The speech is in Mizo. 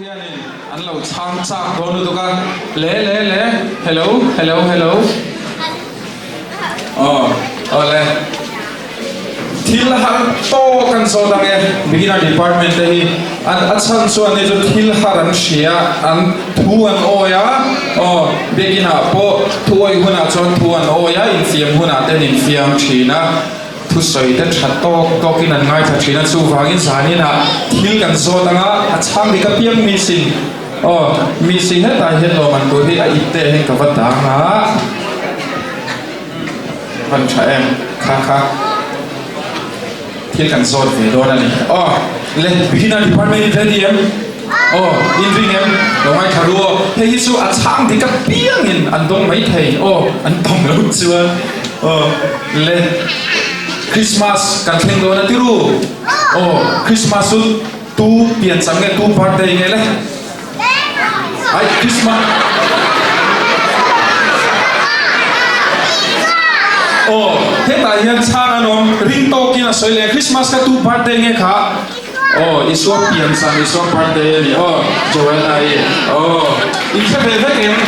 hianin an lo chhang chak dawn lutuk a, le le le, hello hello hello aw awle thil har tawk an zawt ang e beginner department te hi an a chhan chuan ni chu thil har an hria an thu an awi a aw biakin ah pawh thu awih hunah chuan thu an awi a infiam hunah te an infiam thin a. Thusawi te tha tawk tawkin an ngaithla thin a, chuvangin zaninah thil kan zawt anga a chhang dik apiang mi sin aw mi si hetah hian lawm an tur hi a ip te hian ka va dang a van tha em kha kha thil kan zawt ve dawn a ni aw le beginner department in ready em aw in ring em lo ngaithla ru aw hei hi chu a chhang dik apiangin an dawng mai thei aw an tam lo chuan aw Le Christmas kan thleng dawn a ti ru. Aw Christmas chu tu pian cham nge tu birthday nge le? Ai Christmas Aw hetah hian chhang an awm ring tawkin a sawi leh Christmas kha tu birthday nge kha? Aw Isua pian cham Isua birthday a ni aw Joel ai aw in hre ve vek em?